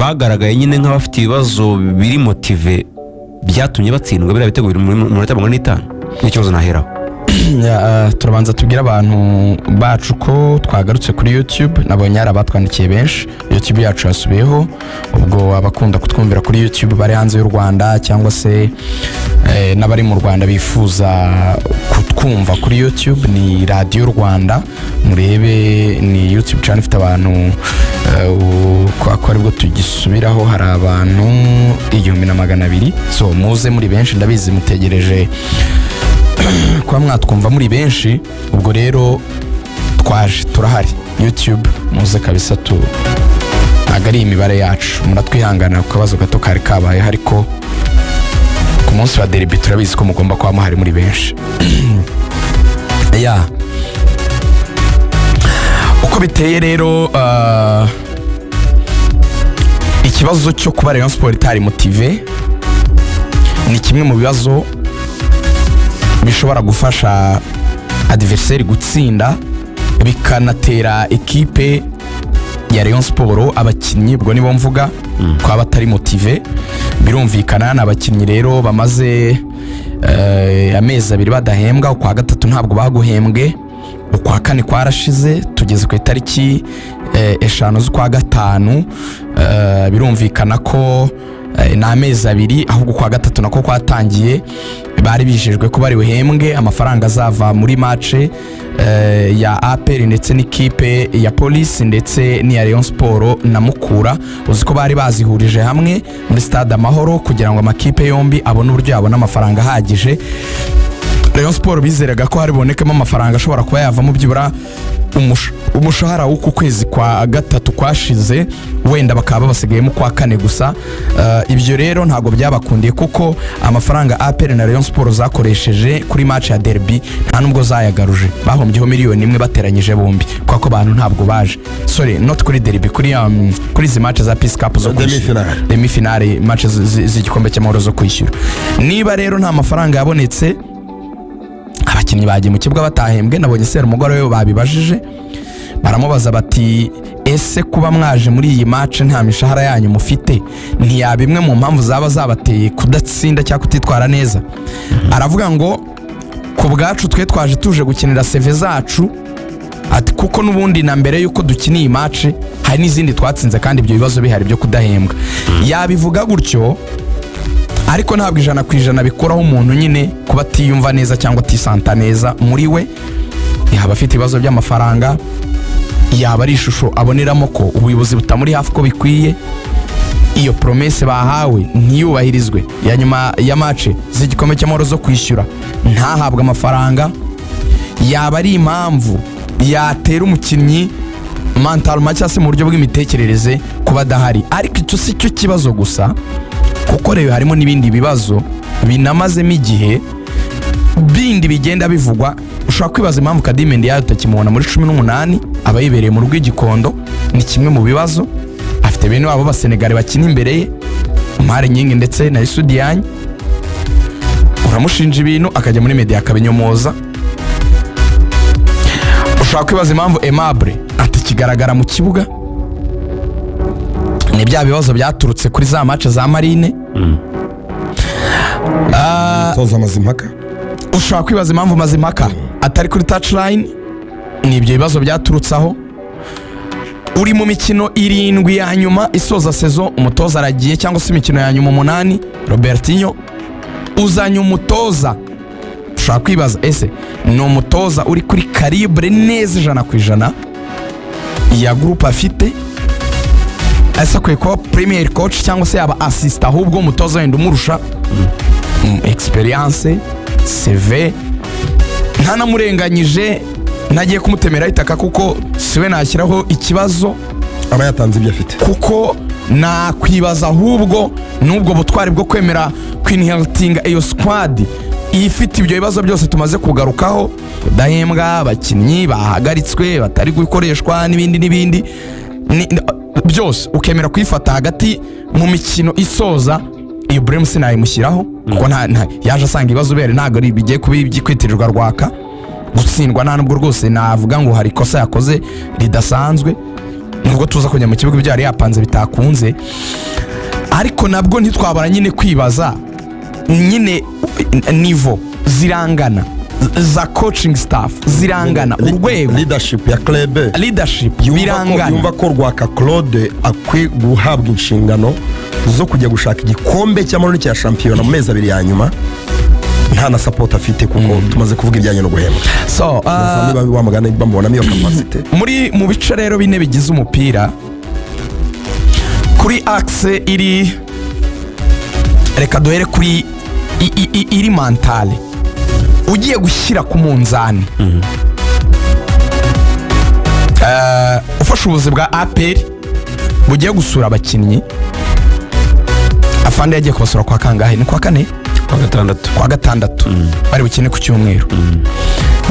Bagaragaye nyine nk'abafite ibibazo biri motivé byatumye batsindwa biriya bitego biri mu minota 45. N'ikibazo naheraho. Ya, turabanza tubwire abantu bacu ko twagarutse kuri YouTube. Nabonye hari abatwandikiye benshi. YouTube yacu yasubiyeho. Ubwo abakunda kutwumvira kuri YouTube bari hanze y'u Rwanda cyangwa se n'abari mu Rwanda bifuza kutwumva kuri YouTube, ni Radiyo Rwanda. Murebe, ni YouTube channel ifite abantu kwa ko aribwo tugisubiraho, hari abantu 1200. So muze muri benshi, ndabizi mutegereje kuba mwatwumva muri benshi. Ubwo rero twaje, turahari YouTube, muze kabisa. Tu ntabwo ari imibare yacu, muratwihanganira ku kabazo gato kari kabayeho, ariko ku munsi wa derby turabizi ko mugomba kuba muhari muri benshi. Ya, uko biteye rero, ikibazo cyo kuba Rayon Sport itari motivé ni kimwe mu bibazo bishobora gufasha adversaire gutsinda, bikanatera ekipe ya Rayon Sport abakinnyi, ubwo nibo mvuga, kuba batari motivé. Birumvikana, ni abakinnyi rero bamaze amezi 2 badahembwa. Ukwa gatatu ntabwo baguhembwe, ukwa kane kwarashize, tugeze ku itariki 5 z'ukwa gatanu. Birumvikana ko ni amezi 2, ahubwo ukwa gatatu nako kwatangiye. Bari bijejwe ko bari buhembwe amafaranga azava muri match ya APR ndetse n'ikipe ya Police ndetse n'iya Rayon Sport na Mukura. Uzi ko bari bazihurije hamwe muri Stade Amahoro kugira ngo amakipe yombi abone uburyo yabona amafaranga ahagije. Rayon Sport bizeraga ko hari bubonekemo amafaranga ashobora kuba yavamo byibura umushahara w'uku kwezi kwa gatatu kwashize, wenda bakaba babasigayemo kwa kane gusa. Ibyo rero ntabwo byabakundiye, kuko amafaranga APR na Rayon Sport zakoresheje kuri match ya derby nta nubwo zayagaruje. Bahombyeho miliyoni 1 bateranyije bombi, kuko abantu ntabwo baje. Sorry, not kuri derby, kuri izi match za Peace Cup zo kwishyura. Demi-finale. Demi finale, match z'igikombe cy'amahoro zo kwishyura. Niba rero nta mafaranga yabonetse, abakinnyi bagiye mu kibuga batahembwe. Nabonye Serumugore we babibajije, baramubaza bati: "Ese kuba mwaje muri iyi match nta mishahara yanyu mufite ntiyaba imwe mu mpamvu zaba zabateye kudatsinda cyangwa kutitwara neza?" Aravuga ngo: "Ku bwacu twe twaje tuje gukinira CV zacu." Ati: "Kuko n'ubundi na mbere y'uko dukina iyi match hari n'izindi twatsinze kandi ibyo bibazo bihari byo kudahembwa." Yabivuga gutyo, ariko ntabwo 100% bikuraho umuntu nyine kuba atiyumva neza cyangwa atisanta neza muri we. Yaba afite ibibazo by'amafaranga, yaba ari ishusho aboneramo ko ubuyobozi butamuri hafi uko bikwiye, iyo promesse bahawe ntiyubahirizwe ya nyuma ya match z'igikombe cy'amahoro zo kwishyura, ntahabwe amafaranga, yaba ari impamvu yatera umukinnyi mentalement cyangwa se mu buryo bw'imitekerereze kuba adahari. Ariko icyo si cyo kibazo gusa, kuko rero harimo n'ibindi bibazo binamazemo igihe bindi bigenda bivugwa. Ushobora kwibaza impamvu Khadime Ndiaye utakimubona muri 18, aba yibereye mu rugo i Gikondo. Ni kimwe mu bibazo. Afite bene wabo b'Abasenegali bakina imbere ye, Omar Gning ndetse na Youssou Diagne. Uramushinja ibintu akajya muri media akabinyomoza. Ushobora kwibaza impamvu Aimable atakigaragara mu kibuga. Ni bya bibazo byaturutse kuri za match za Marine. Toza Mazimpaka. Ushobora kwibaza impamvu Mazimpaka atari kuri touchline. Ni ibyo bibazo byaturutse aho. Uri mu mikino irindwi ya nyuma isoza saison, umutoza aragiye, cyangwa se imikino ya nyuma umunani, Robertinho. Uzanye umutoza, ushobora kwibaza: ese ni umutoza uri kuri calibre neza 100% ya groupe afite? Ese akwiye kuba premier coach cyangwa se yaba assistant ahubwo umutoza wenda umurusha experience, CV? Ntanamurenganyije, ntagiye kumutemera itaka, kuko siwe nashyiraho ikibazo. Aba yatanze ibyo afite. Kuko nakwibaza ahubwo n'ubwo butwari bwo kwemera kwinheritinga iyo squad ifite ibyo bibazo byose tumaze kugarukaho, kudahembwa, abakinnyi bahagaritswe batari gukoreshwa n'ibindi n'ibindi. Byose ukemera kuyifata hagati mu mikino isoza, iyo blame sinayimushyiraho, kuko yaje asanga ibibazo bere. Ntabwo ari bigiye kuba iby'kwitirirwa rwaka gutsindwa. Nta nubwo rwose navuga ngo hari ikosa yakoze ridasanzwe. Ni Nubwo tuza kujya mu kibuga ibyo yari yapanze bitakunze, ariko nabwo ntitwabara nyine kwibaza nyine niveau zirangana za coaching staff zirangana, urwego leadership ya club leadership birangana. Yumva ko Rwaka Claude akwiye guhabwa inshingano zo kujya gushaka igikombe cy'amahoro cya shampiyona mu mezi abiri ya nyuma, nta na support afite kuko tumaze kuvuga ibijyanye no guhembwa. So wamugana bamubonamo iyo capacity. Muri mu bice rero bine bigize umupira, kuri axe iri, reka duhere kuri iri mentale ugiye gushyira ku munzani. Ufashe ubuzi bwa APR bugiye gusura abakinnyi, afande yagiye kubasura kwa kangahe? Ni kwa kane? Kwa gatandatu. Bari bukine ku cyumweru.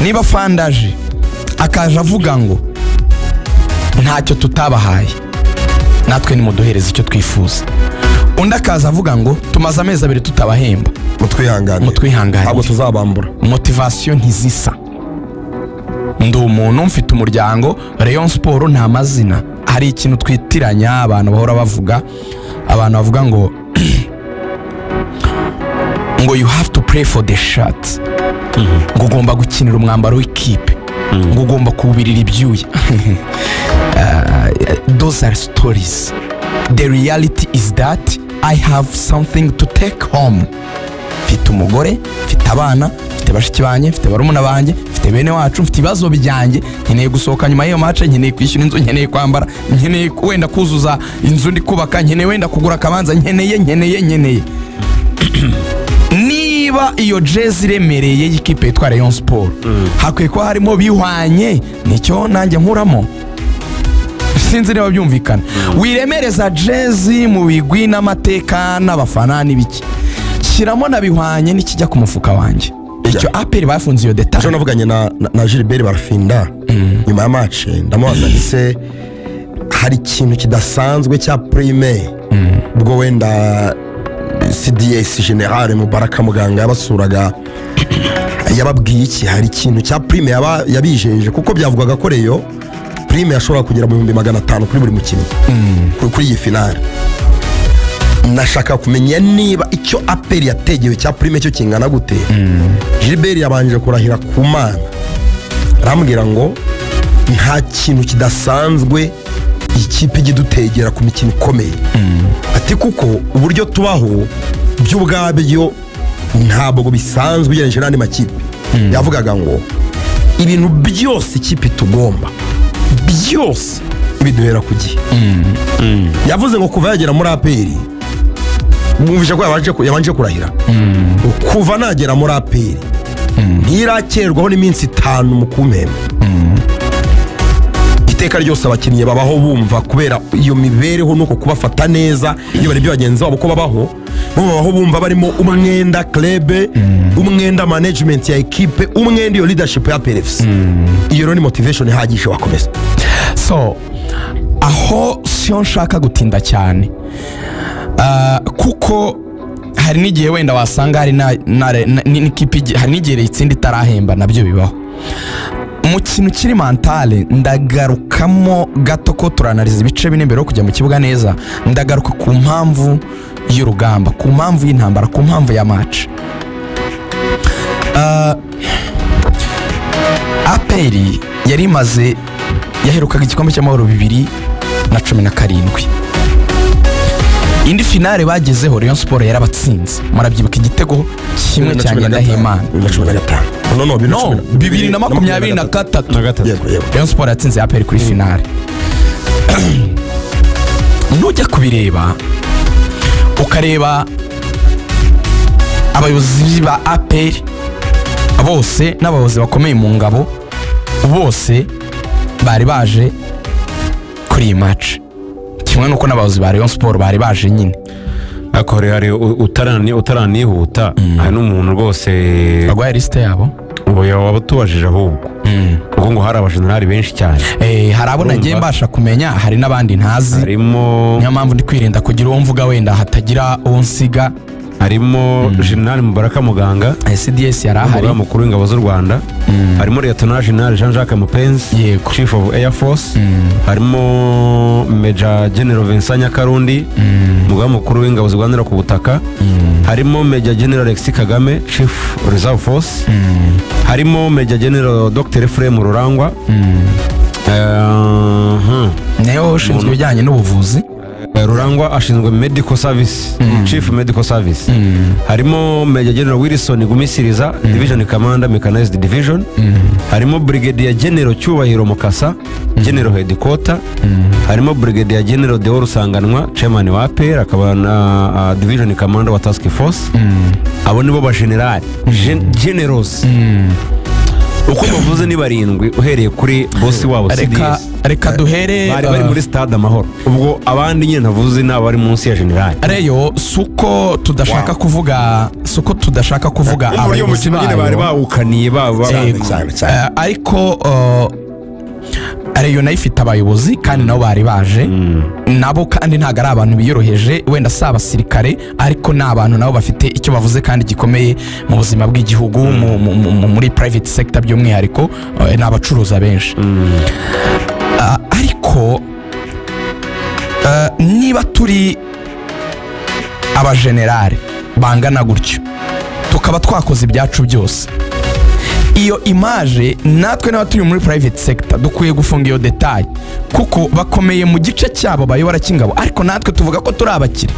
Niba afandaje akaje avuga ngo ntacyo tutabahaye, natwe nimuduhereze icyo twifuza, undi akaza avuga ngo tumaze amezi abiri tutabahemba, mutwihangane, ntabwo tuzabambura. Motivation ntizisa. Ndi umuntu mfite umuryango, Rayon Sport nta mazina. Hari ikintu twitiranya abantu bahora bavuga, abantu bavuga ngo ngo you have to pray for the shirt, ngo ugomba gukinira umwambaro w'ikipe, ngo ugomba kuwubirira ibyuya. Those are stories. The reality is that I have something to take home. Mfite umugore, mfite abana, mfite bashiki banjye, mfite barumuna banjye, mfite bene wacu, mfite ibibazo byanjye, nkeneye gusohoka nyuma y'iyo match, nkeneye kwishyura inzu, nkeneye kwambara, nkeneye wenda kuzuza inzu ndi kubaka, nkeneye wenda kugura akabanza, nkeneye. Niba iyo jezi iremereye y'ikipe yitwa Rayon Sport, hakwiye kuba harimo bihwanye nicyo nanjye nkuramo. Sinzi niba byumvikana. Wiremereza jezi mu bigwi n'amateka n'abafana n'ibiki, shyiramo na bihwanye n'ikijya ku mufuka wanjye. Icyo APR bafunze iyo detail. Ejo navuganye na Gilbert Barafinda nyuma ya match, ndamubaza ese hari ikintu kidasanzwe cya prime ubwo wenda CDS General Mubaraka Muganga yabasuraga, yababwiye iki? Hari ikintu cya prime yabijeje, kuko byavugaga ko Rayon prime yashobora kugera mu 500,000 kuri buri mukinnyi kuri iyi finale. Nashaka kumenya niba icyo APR yategewe cya prime cyo kingana gute. Gilbert yabanje kurahira ku Mana, arambwira ngo nta kintu kidasanzwe ikipe igidutegera ku mikino ikomeye. Ati kuko uburyo tubaho by'ubwabyo ntabwo bisanzwe ugereranyije n'andi makipe. Yavugaga ngo ibintu byose ikipe tugomba byose ibiduhera ku gihe. Yavuze ngo kuva yagera muri APR, mwumvisha ko yabanje kurahira, kuva nagera muri APR ntirakerwaho n'iminsi 5 mu kumpemba. Iteka ryose abakinnyi babaho bumva kubera iyo mibereho nuko kubafata neza, iyo bari bagenzi babo ko babaho, babaho bumva barimo umwenda club, umwenda management ya equipe, umwenda iyo leadership ya APR FC. Iyo rero ni motivation ihagije wakomeza. So aho siyo nshaka gutinda cyane, kuko hari n'igihe wenda wasanga hari n'ikipe, hari n'igihe itsinda itarahemba, nabyo bibaho. Mu kintu kiri mentale ndagarukamo gato ko turanaliza ibice bine mbere yo kujya mu kibuga neza. Ndagaruka ku mpamvu y'urugamba, ku mpamvu y'intambara, ku mpamvu ya match. APR yari imaze, yaherukaga igikombe cy'amahoro 2017. Indi finale bagezeho Rayon Sport yarabatsinze, murabyibuka igitego kimwe cya Ngendahimana. No, 2023 Rayon Sport yatsinze APR kuri finale. Nujya kubireba ukareba abayobozi ba APR bose n'abayobozi bakomeye mu ngabo bose bari baje kuri iyi match, kimwe nuko n'abayobozi ba Rayon Sport bari baje nyine. Ariko hari utaranihuta, hari n'umuntu rwose bagwaye liste yabo waba tubajije ahubwo, kuko ngo hari abajenerali benshi cyane. Hari abo nagiye mbasha kumenya, hari n'abandi ntazi, niyo mpamvu ndi kwirinda kugira uwo mvuga wenda hatagira uwo nsiga. Harimo General Mubaraka Muganga, CDS yari ahari, umugaba mukuru w'ingabo z'u Rwanda. Harimo Lieutenant General Jean Jacques Mupenzi, Chief of Air Force. Harimo Major General Vincent Nyakarundi, umugaba mukuru w'ingabo zirwanira ku butaka. Harimo Major General Alexis Kagame, Chief Reserve Force. Harimo Major General Dr. Ephraim Rurangwa. Niwe ushinzwe ibijyanye n'ubuvuzi. Rurangwa ashinzwe medical service, chief medical service. Harimo Major General Wilson Gumisiriza, division commander, mechanized division. Harimo Brigadier General Cyubahiro Mukasa, general headquarter. Harimo Brigadier General Deo Rusanganwa, chairman wa APR, akaba na division commander wa task force. Abo nibo ba general, generals. Uko bavuze ni barindwi, uhereye kuri bosi wabo Reka CDS. Reka duhere Bari muri Stade Amahoro. Ubwo abandi nyine ntavuze ni abari munsi ya general. Reyo si uko tudashaka kuvuga Uburyo abayobozi umukino nyine bari bayo. bawukaniye baba Yego. Cyane cyane. Ariko Reyo nayo ifite abayobozi kandi nabo bari baje nabo, kandi ntabwo ari abantu biyoroheje. Wenda si abasirikare, ariko ni abantu nabo bafite icyo bavuze kandi gikomeye mu buzima bw'igihugu, muri private sector by'umwihariko, ni abacuruza benshi. Ariko niba turi abajenerali bangana gutyo, tukaba twakoze ibyacu byose, iyo image natwe n'aba turi muri private sector dukwiye gufunga iyo détail, kuko bakomeye mu gice cyabo bayobora cy'ingabo, ariko natwe tuvuga ko turi abakire,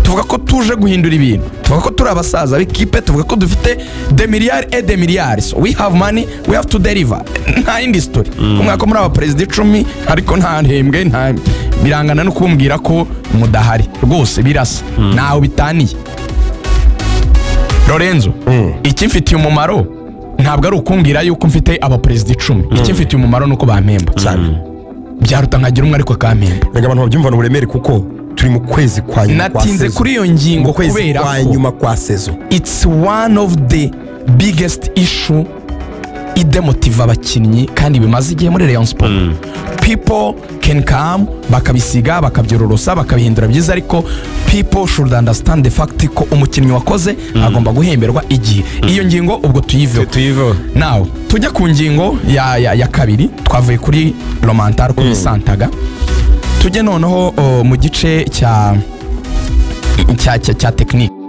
tuvuga ko tuje guhindura ibintu, tuvuga ko turi abasaza b'ikipe, tuvuga ko dufite de miliyari et de miliyari. So we have money, we have to deliver. Nta yindi story. Kumwe ko muri abaperezida 10 ariko nta ntembwe, nta birangana no kumbwira ko mudahari rwose, birasa ntawe bitaniye. Lorenzo, ikimfitiye umumaro ntabwo ari ukumbwira yuko mfite abaperezida 10. Ikimfitiye umumaro ni uko bampemba. Cyane. Byaruta nkagira umwe ariko akampemba. Reka abantu babyumvana uburemere, kuko turi mu kwezi kwa nyuma kwa Natinze saison. kuri iyo ngingo Mu kwezi kubera kwa ko nyuma kwa saison. it's one of the biggest issue idemotiva abakinnyi kandi bimaze igihe muri Rayon Sport. People can come, bakabisiga, bakabyororosa, bakabihindura byiza, ariko people should understand the fact ko umukinnyi wakoze agomba guhemberwa igihe. Iyo ngingo ubwo tuyiveho. Tuyiveho. Nawe tujya ku ngingo ya kabiri. Twavuye kuri romantar, kuri santaga, tujye noneho mu gice cya technique.